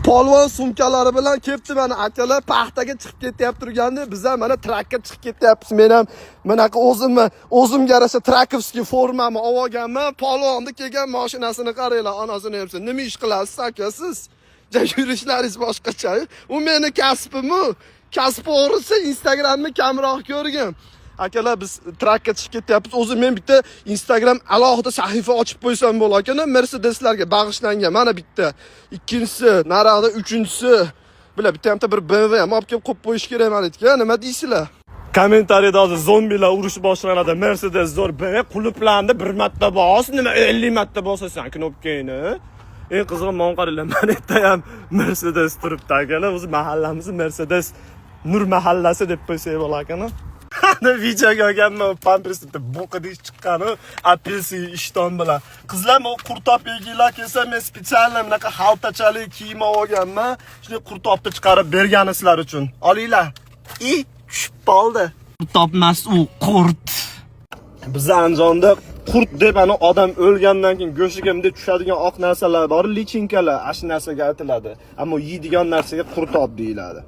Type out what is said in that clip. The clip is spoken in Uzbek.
Polvon sumkalari bilan kelibdi mana akalar, paxtaga chiqib ketyapti turganda, biz ham mana trakka chiqib ketyapmiz. Men ham bunaqa o'zimni o'zimga yarasha траковский formamni olib olganman. Polvonni kelgan mashinasini qaranglar, onasini emsin. Nima ish qilasiz, aka, siz? Ja, yurishlaringiz boshqacha. U meni kasbim-u. Kasb o'g'risi, Instagramni kamroq ko'rgin. Akalar, biz trakka chiqib ketyapmiz. O'zi men bitta Instagram alohida sahifa ochib qo'ysam bo'ladi ekan, Mercedeslarga bag'ishlangan. Mana bitta, ikkinchisi, naryoqda uchinchisi. Bular bitta hamda bir BMW ham olib kelib qo'yib qo'yish kerak mana yerga. Nima deysizlar? Kommentariyada hozir zombilar urushi boshlanadi. Mercedes zo'r, BMW qulflandi, bir marta bos, nima 50 marta bosasan knopkani. Eng qizig'i, mana qaranglar, mana yerda ham Mercedes turibdi, akalar. O'zi mahallamizni Mercedes Nur mahallasi deb qo'ysak bo'lar ekan. Videoga olganman, pampersda bo'qi deyish chiqqani, apelsin ishton bilan. Qizlar, men qurtob yeginglar kelsa, men специально bunaqa xaltachali kiyim olganman. Shunday qurtobni chiqarib bergani sizlar uchun. Olinglar. I tushib qoldi. Qurtob emas u, qurt. Bizni Andijonda qurt deb ana odam o'lgandan keyin go'shiga bunday tushadigan oq narsalar bor, lichinkalar, ana shu narsaga aytiladi. Ammo yeydigan narsaga qurtob deyiladi.